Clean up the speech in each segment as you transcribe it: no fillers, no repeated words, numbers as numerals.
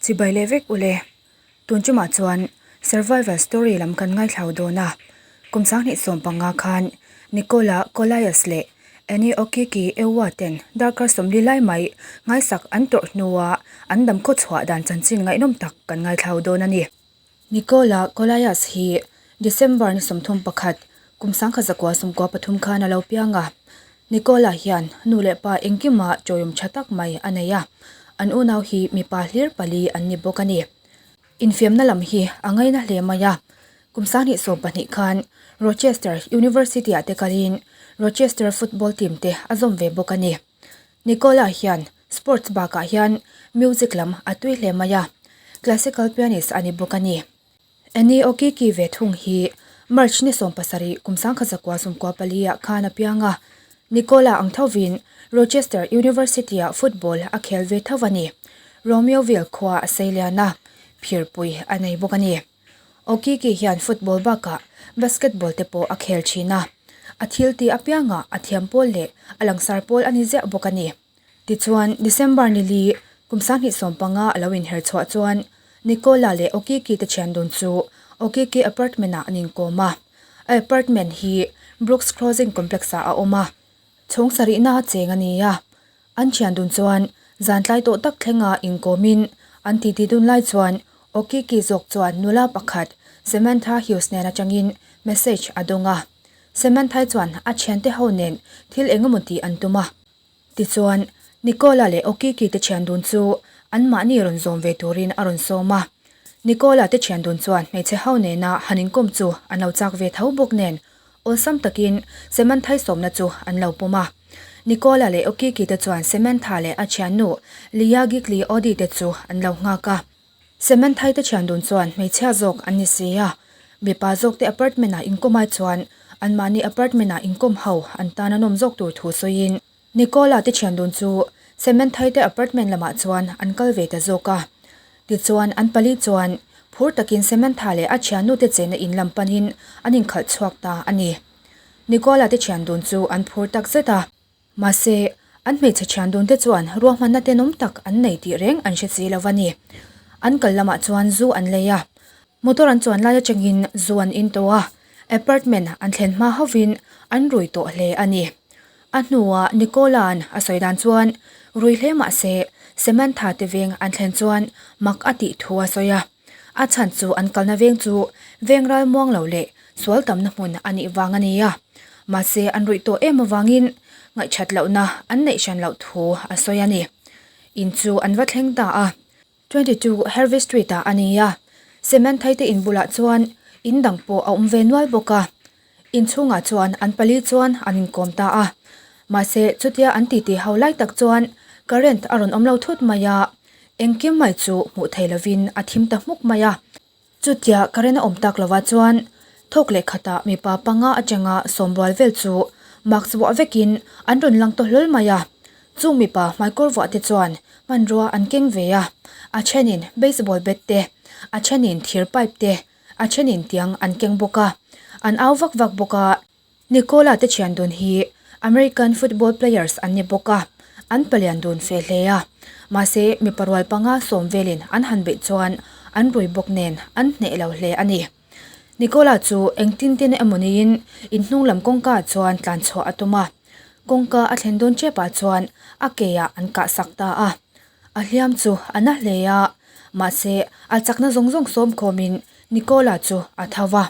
Chibai leh vek ule. Tun tumah chuan Survival story lam kan ngaithlau dawn a. Kum 2015 khan Nicola Collias leh Annie Okiki Ewa ten darkar 40 lai mai ngaisak an tawrh hnua an dam khawchhuah dan chanchin ngaihnawm tak kan ngaithlau dawn a ni. Nicola Collias hi December ni 31, kum 1993 khan a lo piang a. Nicola hian nu leh pa engkima chawiawm tha tak mai a nei a, an unau hi mipa hlir pali an ni bawk a ni. Infiamna lam hi a ngaina hle mai a, kum 2012 khan Rochester University ah te kalin Rochester football team te a zawm ve bawk a ni. Nicola hian sports bakah hian music lam a tui hle mai a, classical pianist a ni bawk a ni. Annie Okiki ve thung hi March ni 17 kum 1994 ah khan a piang a, Nicola ang thovin Rochester University ah football a khel ve tho a ni. Romeoville khua a sei lian a, phirpui a nei bawk a ni. Okiki hian football bakah basketball te pawh a khel thin a, a thil tih apiangah a thiam pawl leh a langsar pawl a ni ziah bawk a ni. Tichuan, December ni li, kum 2015 a lo inher chhuah chuan Nicola leh Okiki te thian dun chu Okiki apartment ah an inkawm a. A apartment hi Brooks Crossing complex ah a awm a, chhawng sarihna a cheng a ni a. An thian dun chuan zan tlai tawh tak thlenga inkawmin an titi dun lai chuan Okiki zawk chuan nula pakhat Samantha Hughes nen atangin message a dawng a. Samantha chuan a thiante ho nen thil engemaw tih an tum a. Tichuan, Nicola leh Okiki te thian dun chu anmahni rawn zawm ve turin a rawn sawm a. Nicola te thian dun chuan hmeichhe ho nena han inkawm chu an lo chak ve tho bawk nen, awlsam takin Samantha-i sawmna chu an lo pawm a. Nicola leh Okiki te chuan Samantha leh a thiannu Lia Gigli Odi te chu an lo nghak a. Samantha-i te thian dun chuan hmeichhia zawk an ni si a, mipa zawk te apartment ah inkawm ai chuan anmahni apartment ah inkawm ho an tan a nawm zawk tur thu sawiin Nicola te thian dun chu Samantha-i te apartment lamah chuan an kal ve ta zawk a. Tichuan an pali chuan phur takin Samantha leh a thiannu te chenna in lam panin an inkhalh chhuak ta a ni. Nicola te thian dun chu an phur tak zet a. Mahse, an hmeichhe thian dun te chuan ruahmanna tenawm tak an nei tih reng an hre si lo a ni. An kal lamah chuan zu an lei a, motor an chuan lai atangin zu an in tawh a, apartment an thlen hma hovin an rui tawh hle a ni. A hnuah Nicola'n a sawi dan chuan rui hle mah se Samantha te veng an thlen chuan mak a tih thu a sawi a. A chhan chu an kalna veng chu veng ral muang lo leh sual tamna hmun a nih vang a ni a. Mahse an ruih tawh em avangin ngaihthat lohna an neih hran loh thu a sawi a ni. In chu an va thleng ta a. 22 Hervey Street ah a ni a. Cement thaite in bulah chuan in dang pawh a awm ve nual bawk a. In chhungah chuan an pali chuan an inkawm ta a. Mahse chutia an titi ho lai tak chuan current a rawn awm lo thut mai a. Engkim mai chu hmuh thei lovin a thim ta hmuk mai a. Chutia current a awm tak lovah chuan thawk leh khatah mipa panga atanga sawmrual vel chu mask vuah vekin an rawn lang ta hlawl mai a. Chung mipa hmaikawr vuah te chuan hmanrua an keng ve a, a thenin baseball bat te, a thenin thir pipe te, a thenin tiang an keng bawk a, an au vak vak bawk a. Nicola te thian dun hi American football players an ni bawk a, an palian dun fe hle a. Mahse, mipa rual panga sawm velin an han beih chuan an rui bawk nen an hneh lo hle a ni. Nicola chu engtin tin emaw niin inhnung lam kawngka ah chuan tlan chhuah a tum a. Kawngka a thlen dawn tep ah chuan a ke ah an kah sak ta a. A hliam chu a na hle a, mahse a chakna zawng zawng sawm khawmin Nicola chu a tho va.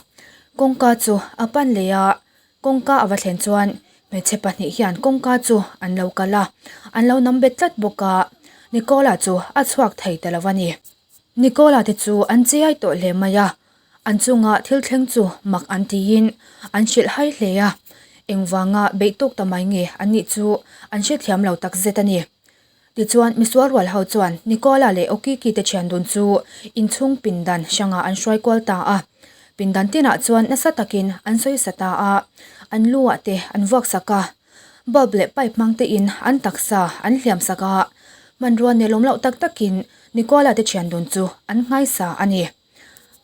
Kawngka chu a pan leh a, kawngka a va thlen chuan hmeichhe pahnih hian kawngka chu an lo kal a, an lo nam bet tlat bawk a, Nicola chu a chhuak thei ta lo a ni. Nicola te chu an chiai tawh hle mai a, an chunga thil thleng chu mak an tiin an hrilh hai hle a, engvanga beih tawk ta mai nge an nih chu an hrethiam lo takzet a ni. Tichuan, misual rual ho chuan Nicola leh Okiki te thian dun chu inchhung pindan hrangah an hruai kual ta a. Pindan tinah chuan nasa takin an sawi sa ta a, an lu ah te an vuak sak a. Bulb leh pipe hmang tein an taksa an hliam sak a, hmanrua nelawm loh tak takin Nicola te thian dun chu an nghaisa a ni.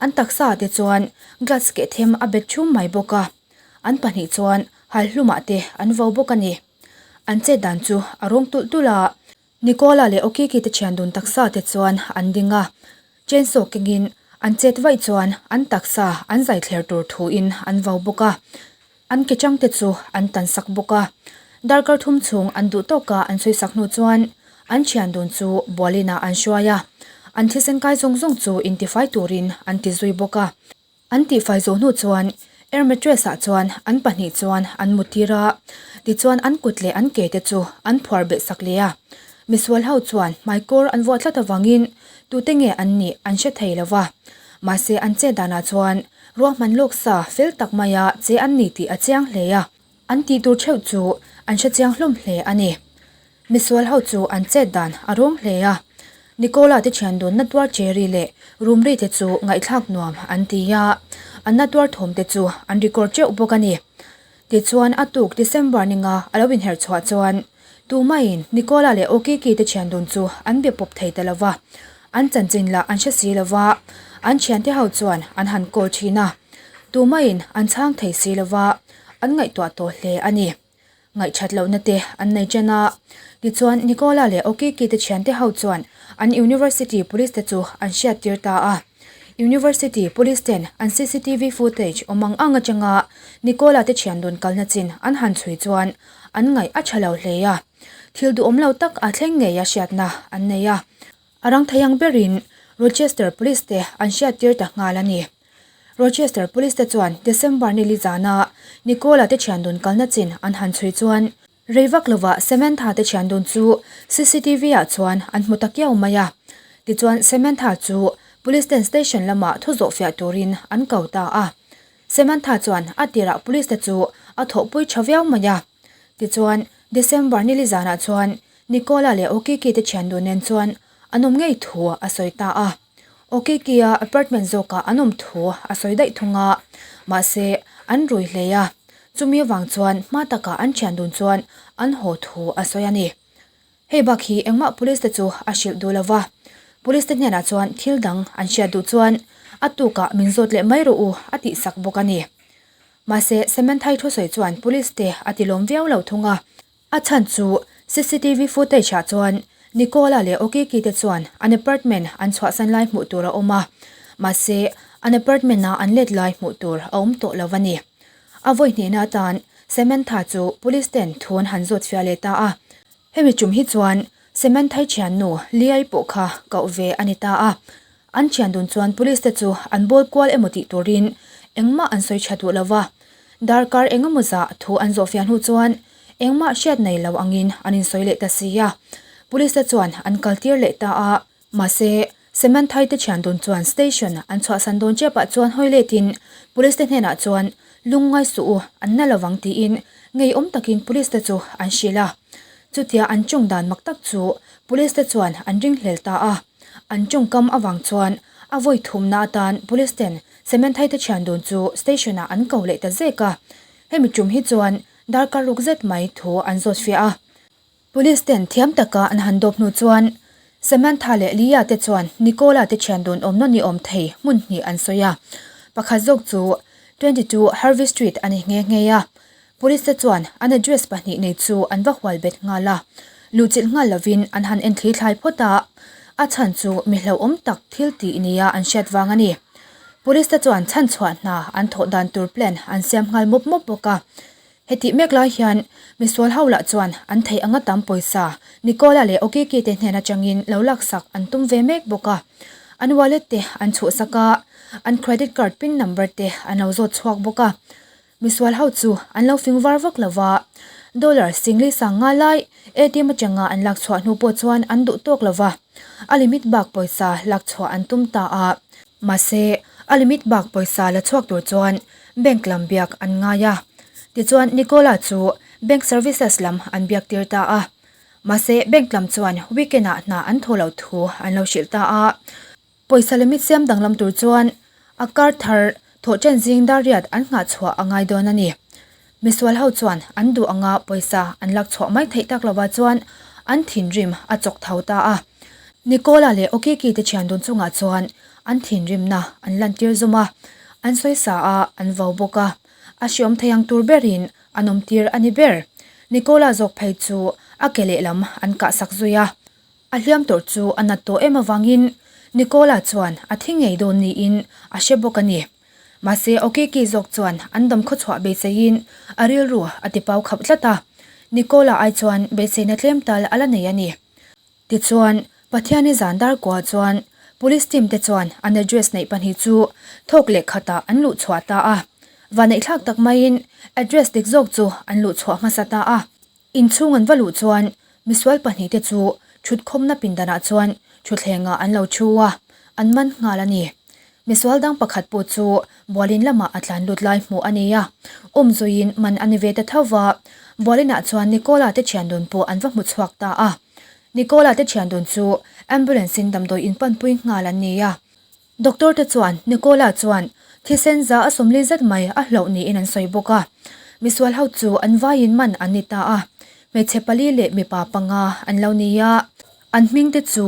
An taksa ah te chuan glass keh them a bet thum mai bawk a, an pahnih chuan hal hlumah te an vo bawk a ni. An chet dan chu a rawng tulh tulh a. Nicola leh Okiki te thian dun taksa te chuan an ding a, chainsaw kengin an chet vaih chuan an taksa an zai thler tur thuin an vau bawk a, an ke chang te chu an tan sak bawk a. Darkar thum chhung an duh tawka an sawi sak hnu chuan an thian dun chu bualinah an hruai a, an thisen kai zawng zawng chu intifai turin an ti zui bawk a. An tihfai zawh hnu chuan air mattress ah chuan an pahnih chuan an mu tir a, tichuan an kut leh an ke te chu an phuar belh sak leh a. Misual ho chuan hmaikawr an vuah tlat avangin tute nge an nih an hre thei lo va, mahse an chet danah chuan ruahman lawk sa fel tak maia che an ni tih a chiang hle a, an tih tur theuh chu an hre chiang hlawm hle a ni. Misual ho chu an chet dan a rawng hle a, Nicola te thian dun na tuar cherry leh room ri te chu ngaihthlak nuam an ti a, an na tuar thawm te chu an record teuh bawk a ni. Tichuan a tuk December ninga a lo inherh chhuah chuan tumaiin Nicola leh Okiki te thian dun chu an be pawp thei ta lo va, an chanchin lah an hre si lo va, an thiante ho chuan an han call thin a, tumaiin an chhang thei si lo va, an ngaihtuah tawh hle a ni. Ngaihthat lohna te an nei chen a. Tichuan, Nicola leh Okiki te thiante ho chuan an University Police te chu an hriattir ta a. University Police ten an cctv footage awm ang ang atanga Nicola te thian dun kalna chin an han chhui chuan an ngaih a tha lo hle a. Thil duhawm lo tak a thleng ngei a hriatna an nei a. A rang thei ang berin Rochester Police te an hriattir ta nghal a ni. Rochester Police te chuan December ni li zana Nicola te thian dun kalna chin an han chhui chuan rei vak lovah Samantha te thian dun chu cctv ah chuan an hmu ta kiau mai a. Tichuan Samantha chu Police ten station lamah thu zawh fiah turin an ko ta a. Samantha chuan a tirah Police te chu a thawhpui tha viau mai a. Tichuan December ni li zanah chuan Nicola leh Okiki te thian dun nen chuan an awm ngei thu a sawi ta a. Okiki-a apartment zawkah an awm thu a sawi daih thung a, mahse an rui hle a, chumi avang chuan hma takah an thian dun chuan an haw thu a sawi a ni. Hei bak hi engmah police te chu a hrilh duh lo va, police te hnenah chuan thil dang an hriat duh chuan a tukah min zawt leh mai rawh u a tihsak bawk a ni. Mahse Samantha-i thusawi chuan police te a tilawm viau lo thung a. A chhan chu cctv footage ah chuan Nicola leh Okiki te chuan an apartment an chhuahsan lai hmuh tur a awm a, mahse an apartment a an let lai hmuh tur a awm tawh lo a ni. A vawi hnehna atan Samantha chu police ten thu an han zawt fiah leh ta a, hemi tum hi chuan Samantha-i thiannu Liai pawh kha koh ve a ni ta a, an thian dun chuan police te chu an bawl kual emaw tih turin engmah an sawi tha duh lo va, darkar engemaw zah thu an zawh fiah hnu chuan Engmah hriat nei lo angin an insawi leh ta si a, Police te chuan an kaltir leh ta a. Mahse, Semanthai te thian dun chuan station an chhuahsan dawn chepah chuan hawi letin Police te hnenah chuan lungngai suh u, an na lovang tiin ngeiawm takin Police te chu an hrilh a. Chutia an tawng dan mak tak chu Police te chuan an ringhlel ta a. An tawngkam avang chuan a vawi thumna atan Police ten Semanthai te thian dun chu station ah an ko leh ta zek a. Hemi tum hi chuan Darkar ruk zet mai thu an zawt fiah a. Police ten thiam taka an han dawp hnu chuan Samantha leh Lia te chuan Nicola te thian dun awmna ni awm thei hmun hnih an sawi a. Pakhat zawk chu 22 Harvey Street a ni nghe nghe a. Police te chuan an address pahnih nei chu an va hual bet nghal a. Luhchilh nghal lovin an han enthli thlai phawt a, a chhan chu mi hlauhawm tak thil tih nia an hriat vang a ni. Police te chuan chhanchhuah hna an thawh dan tur plan an siam nghal mawp mawp bawk a. Hetih mek lai hian misual ho lah chuan an theih anga tam pawisa Nicola leh Okiki te hnen atangin lo laksak an tum ve mek bawk a. An wallet te an chhuhsak a, an credit card pin number te an lo zawt chhuak bawk a. Misual ho chu an lo fing var vak lo va, dollar singli sang nga lai ATM atanga an lak chhuah hnu pawh chuan an duh tawk lo va, a limit bak pawisa lak chhuah an tum ta a. Mahse, a limit bak pawisa la chhuak tur chuan bank lam biak an ngai a. Tichuan Nicola chu bank services lam an biak tir ta a. Mahse, bank lam chuan weekend ah hna an thaw loh thu an lo hrilh ta a. Pawisa limit siam danglam tur chuan a kar thar thawh chen zing dar riat an nghah chhuah a ngai dawn a ni. Misual ho chuan an duh anga pawisa an lak chhuah mai theih tak lovah chuan an thinrim a chawk tho ta a. Nicola leh Okiki te thian dun chungah chuan an thinrimna an lantir zum a, an sawisa a, an vo bawk a. A hriawm thei ang tur berin an awmtir a ni ber. Nicola zawk phei chu a ke lehlam an kahsak zui a. A hliam tawrh chu a nat tawh em avangin Nicola chuan a thi ngei dawn niin a hre bawk a ni. Mahse Okiki zawk chuan an dam khawchhuah beiseiin a rilru a ti pau khap tlat a, Nicola ai chuan beiseina tlem tal a la nei a ni. Tichuan, Pathiani zan dar kuah chuan Police team te chuan an address neih pahnih chu thawk leh khatah an luh chhuah ta a. Vaneihthlak tak maiin address dik zawk chu an luh chhuah hmasa ta a. Inchhung an va luh chuan misual pahnihte chu thutkhawmna pindanah chuan thutthlengah an lo thu a, an man nghal a ni. Misual dang pakhat pawh chu bualin lamah a tlan lut lai hmuh a ni a, awmzuiin man a ni ve ta tho va, bualinah chuan Nicola te thiandun pawh an va hmu chhuak ta a. Nicola te thiandun chu ambulance in damdawi in panpui nghal an ni a. Doctor te chuan Nicola chuan thisen za a 40 zet mai a hloh niin an sawi bawk a. Misual ho chu an vaiin man an ni ta a, hmeichhe pali leh mipa panga an lo ni a. An hming te chu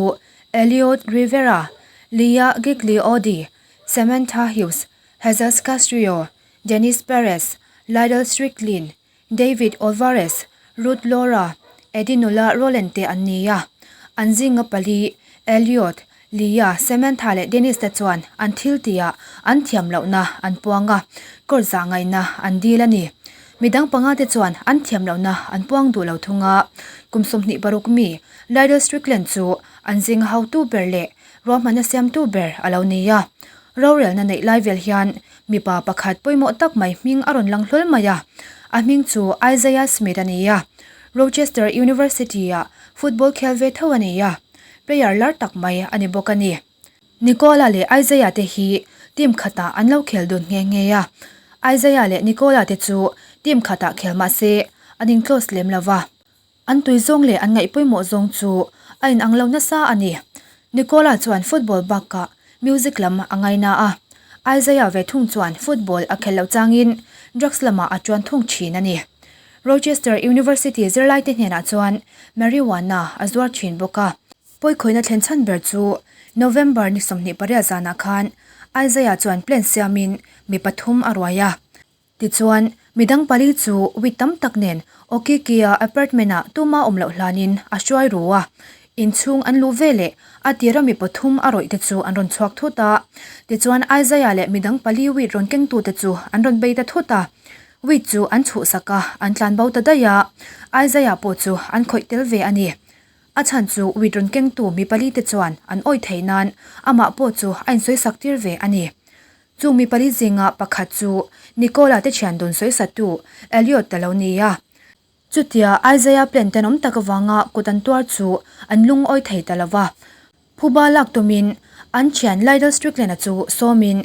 Eliot Rivera, Leah Gigliodi, Samantha Hughes, Jesus Castrillo, Dennis Perez, Lydell Strickland, David Alvarez, Ruth Laura, Edinola Rowland te an ni a. An zinga pali, Elliot, Leah, Samantha leh Dennis te chuan an thil tihah an thiam lohna an puang a, court zah ngaihna an dil a ni. Midang panga te chuan an thiam lohna an puang duh lo thung a. Kum 26 mi, Lydell Strickland chu an zinga hotu ber leh ruahmanna siamtu ber a lo ni a. Rorelna neih lai vel hian mipa pakhat pawimawh tak mai hming a rawn lang hlawl mai a, a hming chu Isaiah Smith a ni a, Rochester University-ah football khel ve tho a ni a, player lar tak mai a ni bawk a ni. Nicola leh Isaiah te hi team khatah an lo khel dun nghe nghe a, Isaiah leh Nicola te chu team khatah khel mah se an in close lem lo va. An tui zawng leh an ngaih pawimawh zawng chu a inang lo nasa a ni. Nicola chuan football bakah music lam a ngaina a, Isaiah ve thung chuan football a khelh loh changin drugs lamah a tuan thung thin a ni. Rochester University zirlaite hnenah chuan marijuana a zuar thin bawk a. Pawikhawihna thlen chhan ber chu November ni 28 zanah khan Isaiah chuan plan siamin mi pathum a ruai a. Tichuan, midang pali chu weed tam tak nen Okiki-a apartment-ah tuma awm loh hlanin a hruai ru a. Inchhung an luh veleh a tira mi pathum a rawih te chu an rawn chhuak thut a. Tichuan, Isaiah leh midang pali weed rawn kengtute chu an rawn bei ta thut a. Weed chu an chhuhsak a, an tlan bo ta daih a. Isaiah pawh chu an khawih tel ve a ni. A chhan chu weed rawn kengtu mi pali te chuan an awih theih nan amah pawh chu a insawisak tir ve a ni. Chung mi pali zinga pakhat chu Nicola te thian dun sawisatu Elliot a lo ni a. Chutia Isaiah plan tenawm tak avanga kut an tuar chu an lungawi thei ta lo va. Phuba lak tumin an thian Lydell Strickland-a chu sawmin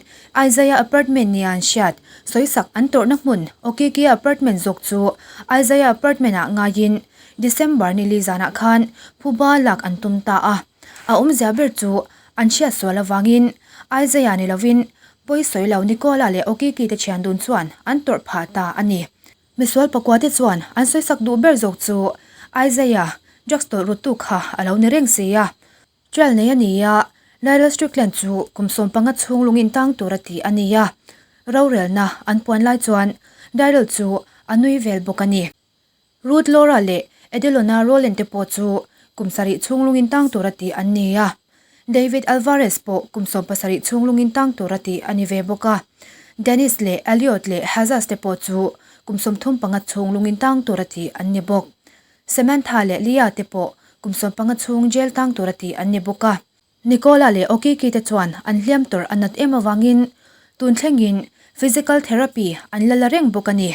Isaiah apartment nia an hriat sawisak an tawrhna hmun Okiki apartment zawk chu Isaiah apartment-ah ngaiin December nili zanah khan phuba lak an tum ta a. A awmzia ber chu An hriat sual avangin Isaiah ni lovin pawi sawi lo Nicola leh Okiki te thian dun chuan an tawrh phah ta a ni. Misual pakua te chuan an sawisak duh ber zawk chu Isaiah drugs tawlh ruttu kha a lo ni reng si a. Trial nei a ni a, Lyrell Strickland chu kum 15 chhung lungin tang tur a ti a ni a. Rorelna an puan lai chuan Lyrell chu a nui vel bawk a ni. Ruth Laura leh Edelona Rowland te pawh chu kum sarih chhung lungin tang tura tih an ni a. David Alvarez pawh kum 17 chhung lungin tang tura tih a ni ve bawk a. Dennis leh Elliot leh Hazas te pawh chu kum 35 chhung lungin tang tura tih an ni bawk. Samantha leh Leah te pawh kum 15 chhung jail tang tura tih an ni bawk a. Nicola leh Okiki te chuan an hliam tawrh a nat em avangin tun thlengin physical therapy an la la reng bawk a ni.